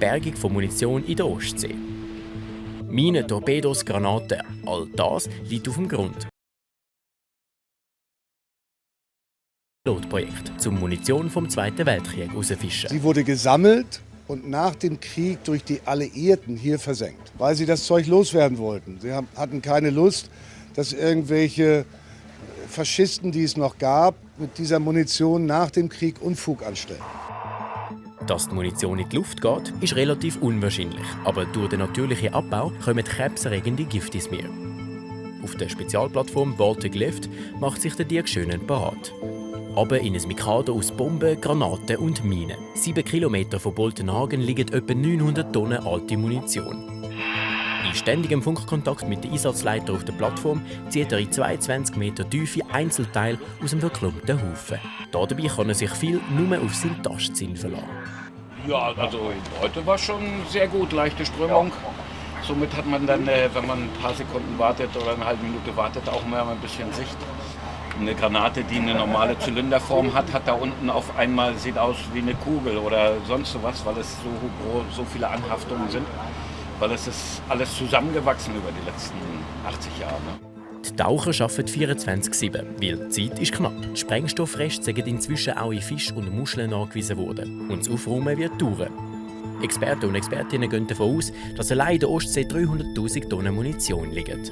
Bergung von Munition in der Ostsee. Minen, Torpedos, Granaten, all das liegt auf dem Grund. Pilotprojekt zum Munition vom Zweiten Weltkrieg herausfischen. Sie wurde gesammelt und nach dem Krieg durch die Alliierten hier versenkt, weil sie das Zeug loswerden wollten. Sie hatten keine Lust, dass irgendwelche Faschisten, die es noch gab, mit dieser Munition nach dem Krieg Unfug anstellen. Dass die Munition in die Luft geht, ist relativ unwahrscheinlich, aber durch den natürlichen Abbau kommen krebserregende Gifte ins Meer. Auf der Spezialplattform Baltic Lift macht sich der Dirk schön parat. Aber in ein Mikado aus Bomben, Granaten und Minen. 7 Kilometer von Boltenhagen liegt etwa 900 Tonnen alte Munition. In ständigem Funkkontakt mit dem Einsatzleiter auf der Plattform zieht er in 22 Meter Tiefe Einzelteile aus dem verklumpten Haufen. Dabei kann er sich viel nur auf seinen Tastsinn verlassen. Ja, also heute war schon sehr gut, leichte Strömung. Somit hat man dann, wenn man ein paar Sekunden wartet oder eine halbe Minute wartet, auch mal ein bisschen Sicht. Eine Granate, die eine normale Zylinderform hat, hat da unten auf einmal, sieht aus wie eine Kugel oder sonst was, weil es so viele Anhaftungen sind. Weil es ist alles zusammengewachsen über die letzten 80 Jahre. Ne? Die Taucher arbeiten 24/7, weil die Zeit ist knapp. Die Sprengstoffreste sind inzwischen auch in Fisch und Muscheln nachgewiesen worden. Und das Aufräumen wird dauern. Experten und Expertinnen gehen davon aus, dass allein in der Ostsee 300'000 Tonnen Munition liegen.